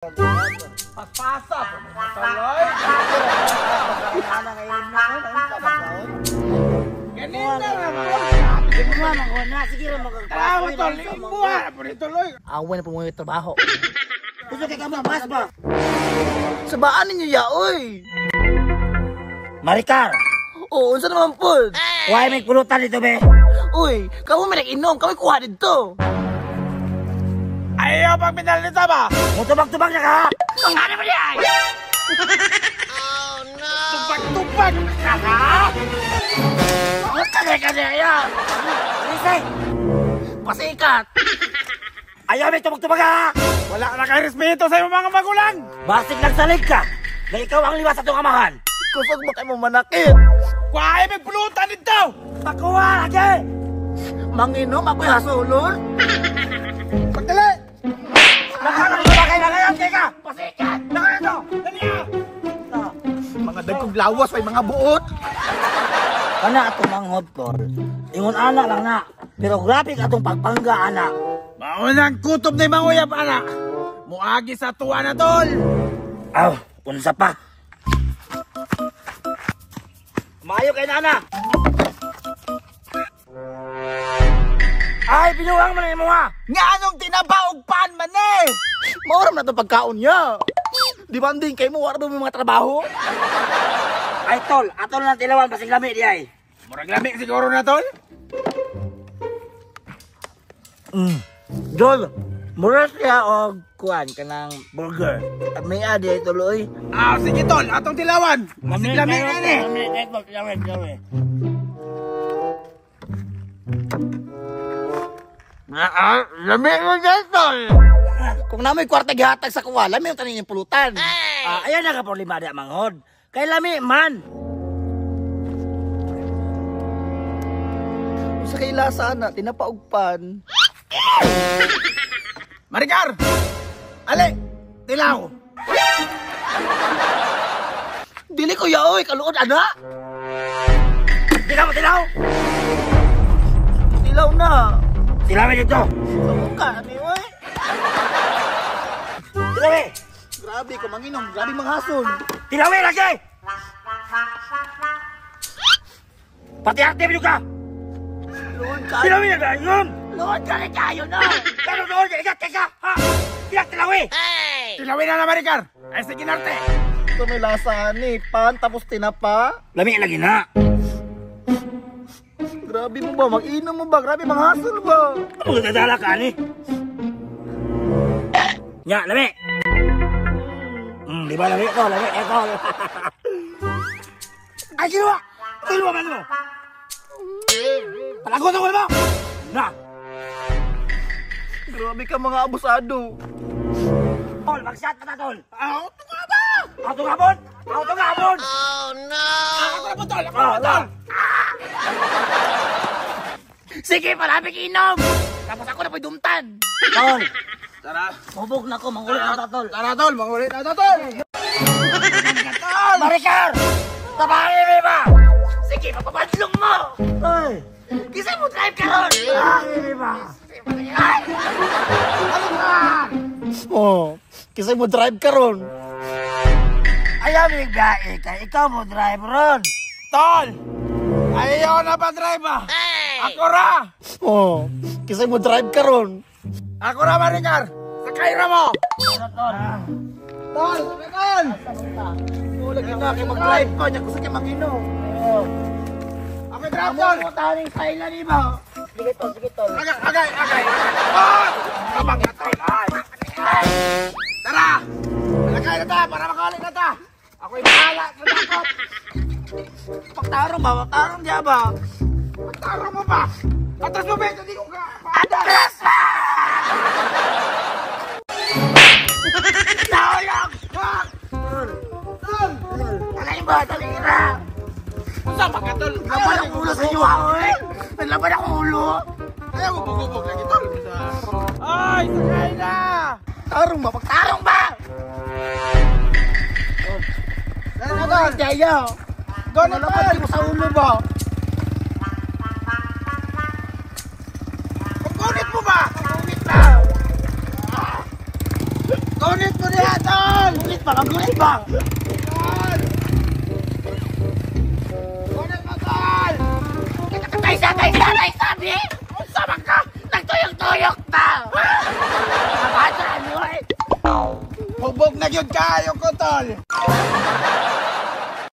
Paspasa po mo toloy. Ganito na mo. Tol, ibuha na po ni toloy. Away na po mo yung trabaho. Gusto kay ka mas ba? Sabaan ninyo ya, oy. Maricar. Oo, unsa naman po? Why may pulutan dito be? Uy, kamo may nag-inom, kami kuha dito. Ayaw pag pinalita ba? Mutubag-tubag na ka! Ang mo niya! Oh no! Tubag-tubag na ka ha? Ang ka niya! Lisay! Pasikat! Ayaw may tubag-tubag ha! Wala na kay respeto sa imong mga magulang! Basig nagsalig ka! Na ikaw ang liwas sa itong amahan! Kusog ba kayo manakit? Kuha may pulutan dito! Pakuha lagi! Manginom ako'y hasulon! Pagdali! Nakakaroon ka! Pasikat! Nakakaroon! Dali ah! Mga dagkong lawas may mga buot! Kana atong manghod tol. Ingon ana lang na. Pero grabe ka atong pagpangga ana. Maunang kutob na yung manguyab ana. Muagi sa tuwa na tol. Aw, unsa pa. Maayo kay nana. Ay, binuhang man imo ha. Nga anong tinaba og pan man eh. Mauram na itong pagkaon niya. Di ba din kayo mo, wala ba may mga trabaho? Ay tol, ato na lang tilawan basig lami di ay. Murag lami siguro na tol. Dol, mura siya og kuan kanang burger. May adi ay tuloy. Ah, sige tol, atong tilawan. Basig lami na ni. Lami, lami. Ah, lami mo dyan tol. Kung namoy kwarta gihatag sa kuwala, may tanin yung pulutan. Ah, ayan na ka problema di manghod. Kay lami man. Sa kay lasa na, tinapaugpan. Maricar! Ale, tilaw. Dili ko yaoy, kaluod ana. Di ka mo tilaw. Tilaw na. Tilaw dito. Sa mukha ni oy. Tilaw. Grabe ko manginom, grabe manghason. Tilaw lagi. Pati arte mo ka. Luod ka. Tilaw na yun. Luod ka rin kayo na. Kano doon, ikat ka, ha? Ikat tilaw. Tilawin na na Maricar. Ay sige narte. Ito may lasa ni pan tapos tinapa. Lami lagi na. Grabe mo ba, mag-inom mo ba? Grabe manghason ba? Ano dadala ka ani? Nya, lami. Di ba lami ko, lami ito. Ay, ginawa! Ginawa man mo! Palagot ako mo! Na! Grabe ka mga abusado. Tol, mag-shot pa ta, tol! Ah, ito nga ba? Auto nga bon! Auto nga bon! Ako na po tol, ako na po tol. Sige, palapit inom. Tapos ako na po'y dumtan. Tol, Tara. hubog na ko, mangulit na ta, tol. Tara tol, mangulit na ta tol. Maricar! Tabahin mo ba? Sige, papapadlong mo. Ay! Kisa mo drive ka ron. Ay, ba? Ay! Oh, kisa mo drive ka ron. Ayaw, bigay kay ikaw mo drive ron. Tol! Ayaw na pa drive ah. Ako ra. Oh, kisa mo drive ka ron. Ako ra Maricar. Sakay ra mo. Tol. Tol, sakay tol. Oh, lagi na kay mag-drive pa niya kusa kay mag-inom. Ako drive tol. Amo taning silent iba. Sige tol, sige tol. Agay, agay, agay. Ah! Abang na tol. Ay. Tara. Malakay na ta para makaulit na ta. Ako'y bahala sa dakot. Pagtarong ba? Pagtarong diya ba? Pagtarong mo ba? Atras mo, Ben! Hindi ko ka... Atras ba! Nahulog! Tol! Alay ba? Talira! Unsa pa ka, tol? Laban ang ulo sa iyo, oy! Laban ang ulo! Ayaw mo bugubog lagi, tol. Ay, sakay na! Tarong ba? Pagtarong ba? Tara na, tol! Kaya! Go na, tol! Mo sa ulo ba? Pagkunit mo ba? Gunit na! Gunit mo niyan! Tol! Gulit ba? Magulit ba? Tol! Kunin mo, tol! Taysa, taysa, taysa, bi! Unsa man ka? Nagtuyok-tuyok ta! Abasa, ano eh? Hubog na gyud kaayo ko, tol!